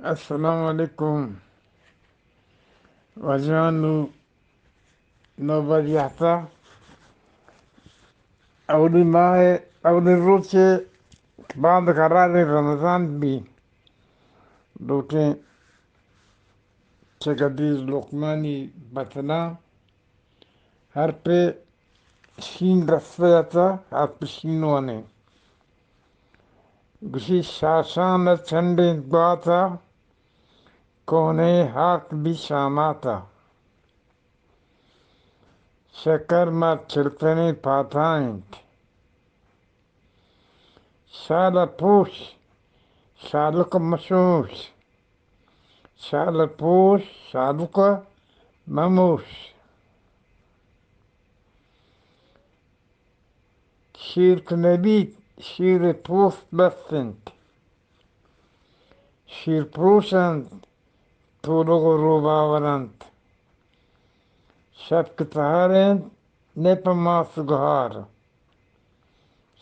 السلام علیکم۔ واجہاں، نوں نو بج اتکہ، اولی ماہ، اولی روچ باند قرار رمضان بی۔ لوٹیں چہ گدی لقمانی بتناں، ہر پہ شین رستہ اتہ، ہر پہ شین ونے۔ گوشی شاشان ء چنڈیں گوات ء، کوہنیں ہاک بی شامات ء۔ شکر مات چلتنیں پاتا انت۔ شال ء پوش، شالک ء مشوش۔ شال ء پوش، شالک ء مموش۔ شیر کہ نہ بیت، شیر ء پوست بست انت۔ شیر پروش انت، تولگ ء روباور انت۔ شپ کہ تہار انت، نہ پہ ماس گہار۔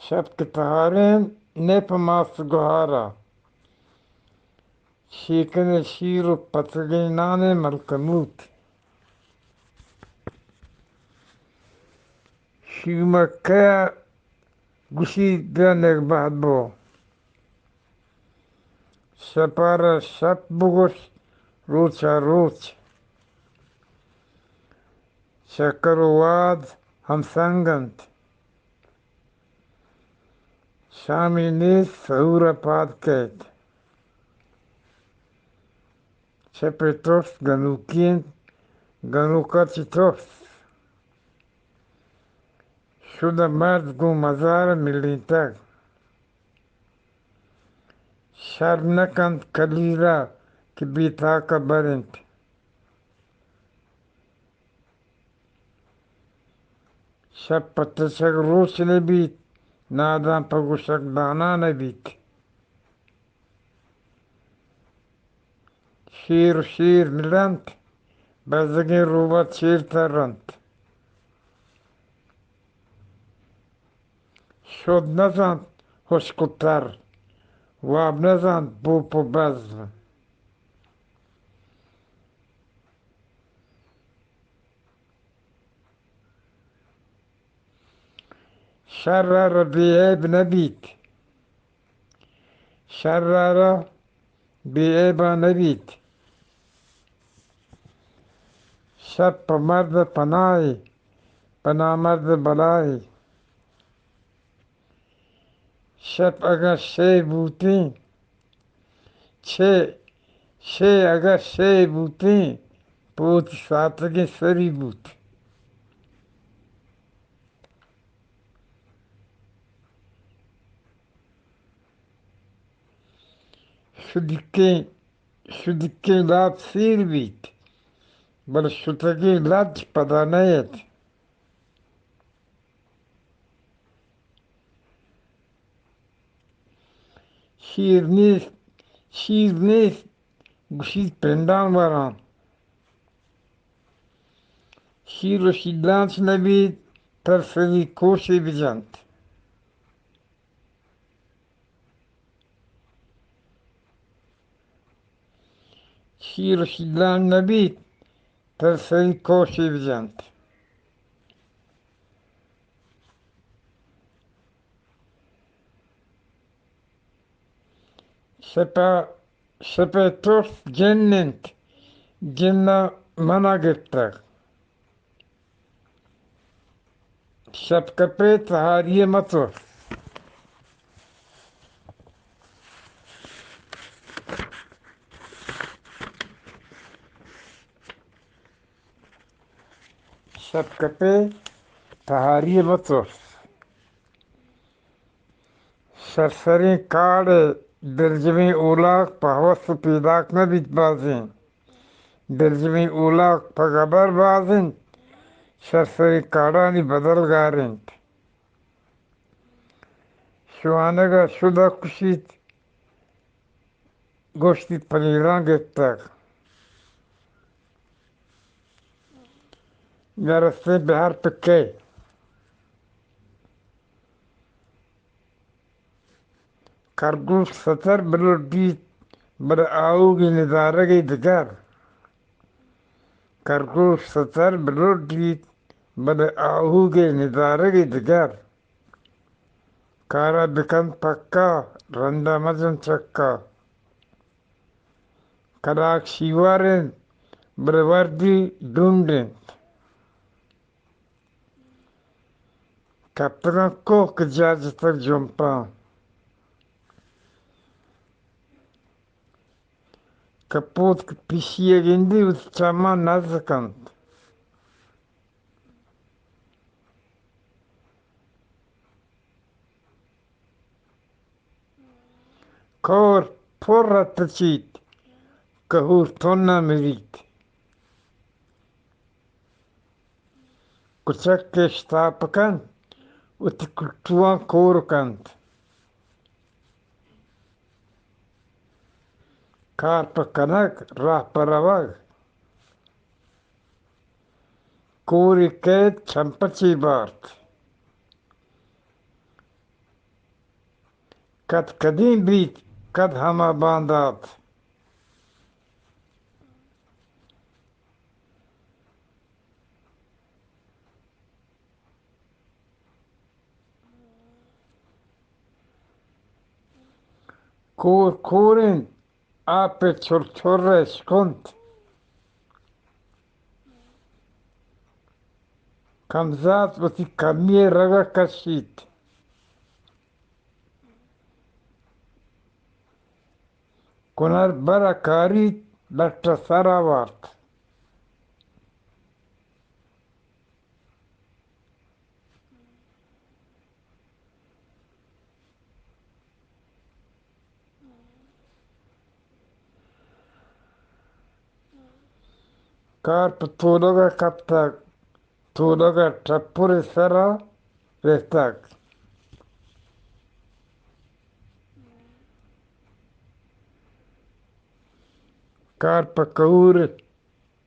شپ کہ تہار انت، نہ پہ ماس گہار ء۔ شیکن ء شیر و پتگیں نان ء ملکموت۔ شیمکہ ء گوشی بیا نگبہت بو۔ شپ ء را شپ بگوش، روچ ء روچ۔ شکر و واد ہمسنگ انت۔ شامی نیست، سہور ء پاد کئیت۔ شپ ء ترس گنوکی انت، گنوک ء چہ ترس۔ شد ء مرد گوں مزار ء ملینتگ۔ شرم نہ کنت کلیر ء کہ بے تاک ء بر انت۔ شپ پہ تچگ روچ نہ بیت، نادان پہ گوشگ دانا نہ بیت۔ شیر و شیر ملنت، بزگیں روباہ چیر ترنت۔ شد نزانت ہشک و تر، واب نزانت بوپ و بزم۔ شر ء را بے عیب نہ بیت۔ شر ء را بے عیبا نہ بیت۔ شپ پہ مرد پناہے، پہ نامرد بلاہے۔ شپ اگاں شے بوتیں، چے، چے اگاں چے بوتیں، پہ وتی ساتگیں سری بوت۔ شدیکیں، شدیکیں لاپ سیر بیت، بلے شتگیں لج پدا نئیت۔ شیر نیست، شیر نیست، گوشیت پنڈان وراں۔ شیر و شیلانچ نہ بیت، ترسری کوشے بجنت۔ شیر و شیلانچ نہ بیت، ترسری کوشے بجنت۔ شپ ء، شپ ء ترس جن انت، جن ء من ء گپتگ۔ شپ کپے تہاری ء مہ ترس۔ شپ کپے تہاری ء مہ ترس۔ شرسریں کاڑ ء دلجمیں اولاک پہ ہوس ء پیداک نہ بیت بازیں۔ دلجمیں اولاک پہ گبر باز انت، شرسریں کاڑانی بدل گار انت۔ شوانگ ء شد ء کشیت، گوشتی پلیراں گپتگ۔ نرستیں بہر پہ کئے؟ کرگوش ستر بلڈیت، بلے آہوگے ندارگے دگر۔ کرگوش ستر بلڈیت، بلے آہوگے ندارگے دگر۔ کارا بکن پکا، رندا مجن چکا۔ کلاگ شیوار انت، بلے وردی ڈونڈ انت۔ کپتگاں کوہ کہ جاہ جتگ جمپاں۔ کپوت کہ پیشی ءَ گندی وتی چماں نز کنت۔ کور پر ءَ تچیت، کہور تن ءَ مریت۔ کچک کہ اشتاپ کنت، وتی کٹواں کور کنت۔ کار پہ کنگ، راہ پہ روگ۔ کوری کیت چمپچی بارت۔ کد کدیں بیت، کد ہما باندات۔ کور کور انت، آپ ءَ چر چر ءَ اشکنت۔ کمزات وتی کمی ءِ رگ ءَ کشیت۔ کنر بر ءَ کاریت، لٹ ءَ سر ءَ وارت۔ کار پہ تولگ ءَ کپتگ، تولگ ءَ ٹپر ءِ سر ءَ رہتگ۔ کار پہ کہور،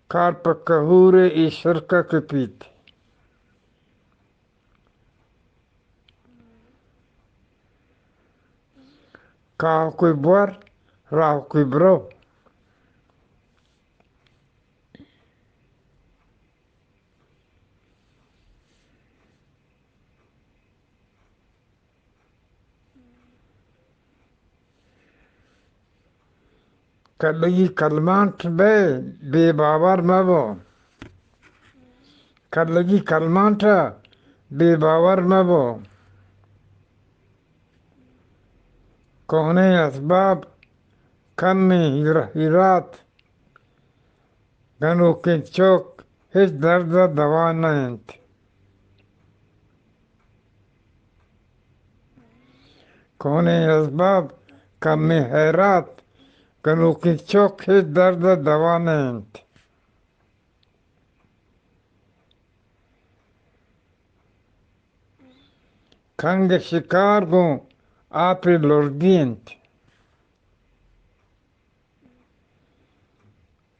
کار پہ کہور ءِ اے شرک ءَ کپیت۔ کاہ کوئی بور، راہ کوئی برو۔ کلگی کلمانٹ بئے، بے باور مبو۔ کلگی کلمانٹ ءَ بے باور مبو۔ کوہنیں اسباب، کمیں ہیر-، ہیرات، گنوکیں چک ہچ درد ءِ دوا نہ انت۔ کوہنیں اسباب، کمیں ہیرات، گنوکیں چک ہچ درد ءِ دوا نہ انت۔ کنگ ءِ شکار گوں آپ ءِ لردی انت۔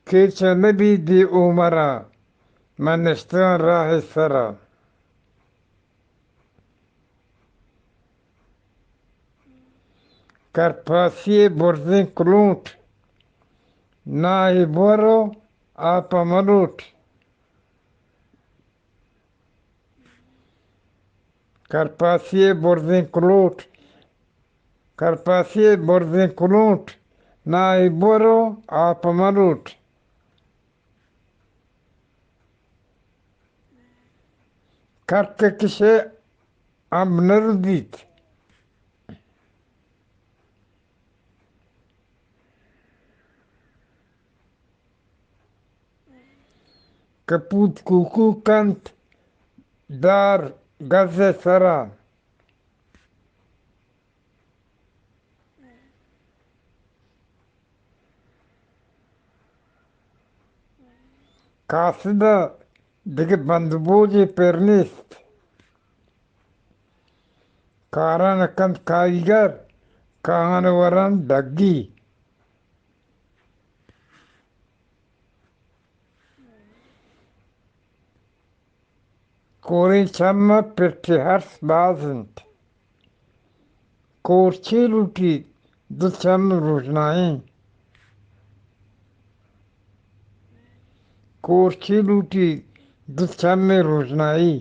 کیچ ءَ نہ بیت دی عمر ءَ، من نشتگاں راہ ءِ سر ءَ۔ کرپاسی ءِ برزیں کلونٹ، ناہی بور ءُ آپ ءَ ملوٹ۔ کرپاسی ءِ برزیں کلوٹ، کرپاسی ءِ برزیں کلونٹ، ناہی بور ءُ آپ ءَ ملوٹ۔ کرک ءَ کش ءَ امب نہ رودیت۔ کپوت کوکو کنت دار گز ءِ سر ءَ۔ قاصد ءَ دگہ بند بوجے پر نیست۔ کاراں نہ کنت کاریگر، کاہان ورنت ڈگی۔ کوریں چم ءَ پٹ ءِ ارس باز انت۔ کور چے لوٹیت؟ دو چم روژنائیں۔ کور چی لوٹی؟ دو چمیں روژنائی۔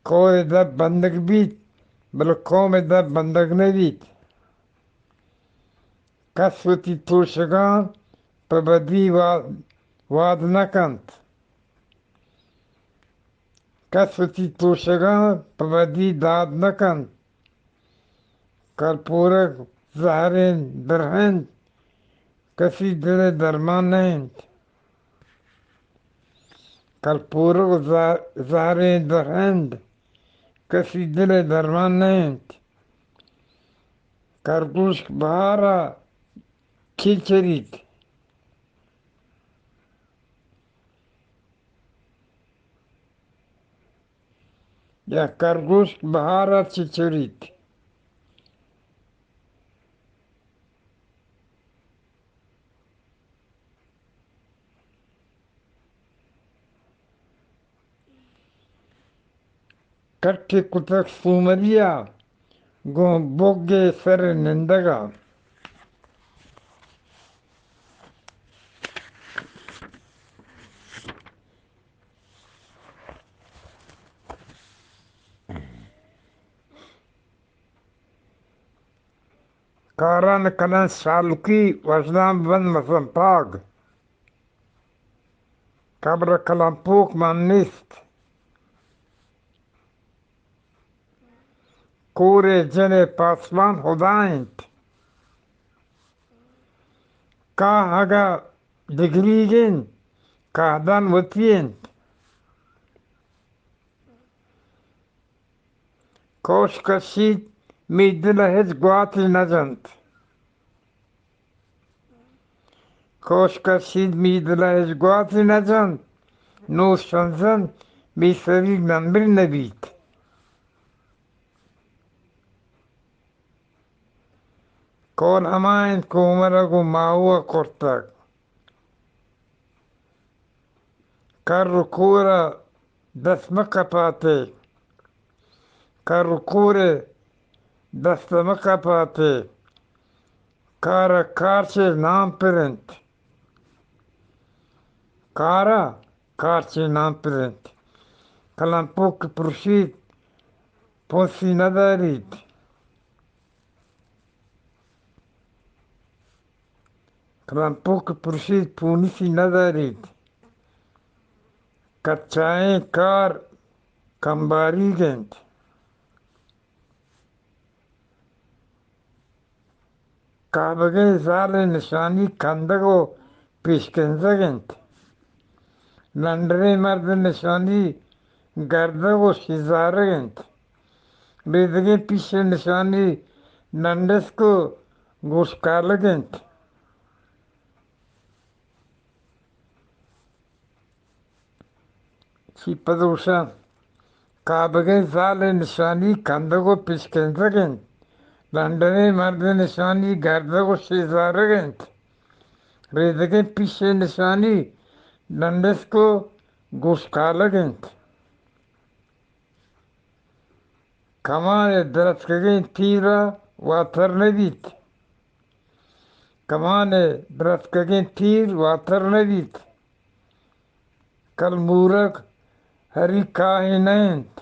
کور ءِ دپ بندگ بیت، بلے قوم ءِ دپ بندگ نہ بیت۔ کس وتی توشگاں پہ بدی وا-، واد نہ کنت۔ کس وتی توشگاں پہ بدی داد نہ کنت۔ کلپورک زہریں درہند، کسی دل ءِ درمان نہ انت۔ کلپورک زہ-، زہریں درہند، کسی دل ءِ درمان نہ انت۔ کرگوشک بہار ءَ چی چریت؟ یا کرگوشک بہار ءَ چی چریت؟ کٹے کتگ سومری ءَ گوں بگ ءِ سر ءَ نندگ ءَ۔ کاراں کناں شالکی، وژناں بند مزن پاگ۔ قبر ءَ کلمپوک مان نیست۔ کور ءِ جن ءِ پاسبان ہدا انت۔ کاہ اگاں دگریگ انت، کاہدان وتی انت۔ کوش کشیت، می دل ءَ ہچ گواتے نہ جنت۔ کوش کشیت، می دل ءَ ہچ گواتے نہ جنت۔ نوں شنزنت، می سریگ نمبر نہ بیت۔ کور ہما انت کہ عمر ءَ گوں ماہو ءَ کرتگ۔ کر ءُ کور ءَ دست مہ کپاتے، کر ءُ کور ءَ دست مہ کپاتے، کار ءَ کار چہ نام پر انت۔ کار ءَ کار چہ نام پر انت۔ کلمپوک پرشیت، پونسی نہ داریت۔ کلمپوک پرشیت، پونسی نہ داریت۔ کچائیں کار کمباریگ انت۔ کابگیں زال ءِ نشانی کندگ ءُ پیشکنزگ انت۔ لنڈریں مرد ءِ نشانی گردگ ءُ شیزارگ انت۔ ریدگیں پیش ءِ نشانی ننڈسک ءُ گوشکالگ انت۔ چی پدوشاں؟ کابگیں زال ءِ نشانی کندگ ءُ پیشکنزگ انت۔ لنڈریں مرد ءِ نشانی گردگ ءُ شیزارگ انت۔ ریدگیں پیش ءِ نشانی ننڈسک ءُ گوشکالگ انت۔ کمان ءِ درتکگیں تیر ءَ واتر نہ بیت۔ کمان ءِ درتکگیں تیر واتر نہ بیت۔ کلمورک ہری کاہے نہ انت۔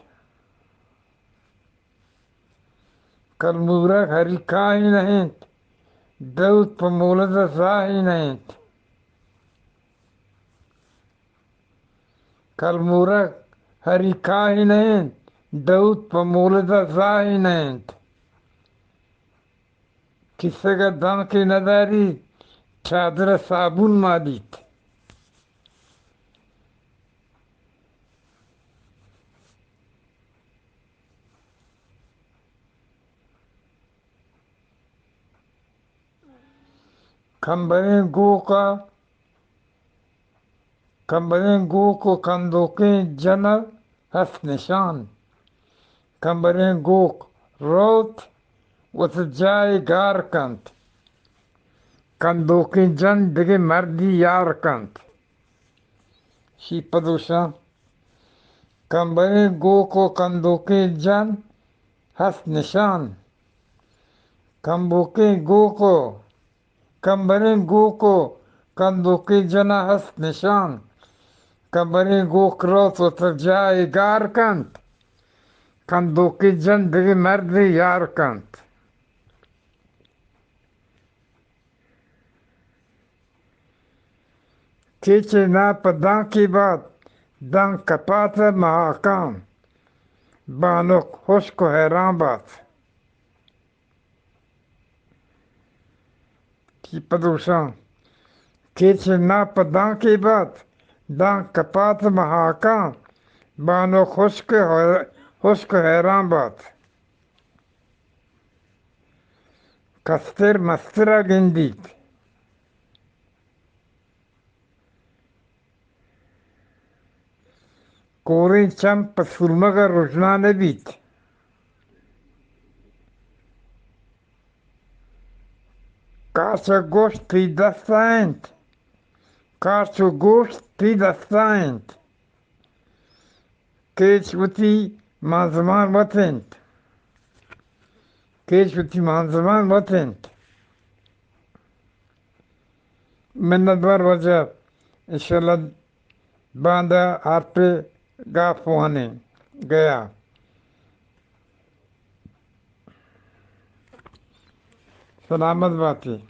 کلمورک ہری کاہے نہ انت۔ دود پہ مولد ءَ زاہے نہ انت۔ کلمورک ہری کاہے نہ انت، دود پہ مولد ءَ زاہے نہ انت۔ کیسگ ءَ دانکے نہ داریت، چادر ءَ صابون مالیت۔ کمبریں گوک ءَ کمبریں گوک ءُ کندوکیں جن ءَ ہست نشان۔ کمبریں گوک روت، وت جاہے گار کنت۔ کندوکیں جن دگہ مردی یار کنت۔ شی پدوشاں۔ کمبریں گوک ءُ کندوکیں جن ہست نشان۔ کمبوکیں گوک ءُ کمبریں گوک ءُ کندوکی جنا ہست نشان، کمبریں گوک روت و تر جاہے گار کنت۔ کندوکی جن دگہ مردے یار کنت۔ کیچ ءِ ناپ دانکے بات، دانک کپات ءِ مہاکاں، بانک ہشک و حیران بات۔ ٹیپ دوشاں۔ کیچ ءِ ناپ دانکے بات، دانک کپات ءِ مہاکاں، بانک ہشک، ہشک حیران بات۔ کستر مستر ءَ گندیت۔ کوریں چم پہ سورمگ ءَ رژنا نہ بیت۔ کاچ ءِ گوشت تئی دست ءَ انت۔ کاچ ءِ گوشت تئی دست ءَ انت۔ کیچ وتی مانزمان وت انت۔ کیچ وتی مانزمان وت انت۔ منتوار واجہ، انشاءاللہ باندا ہر پہ گاپ وانیں گیا۔ سلامت باتی۔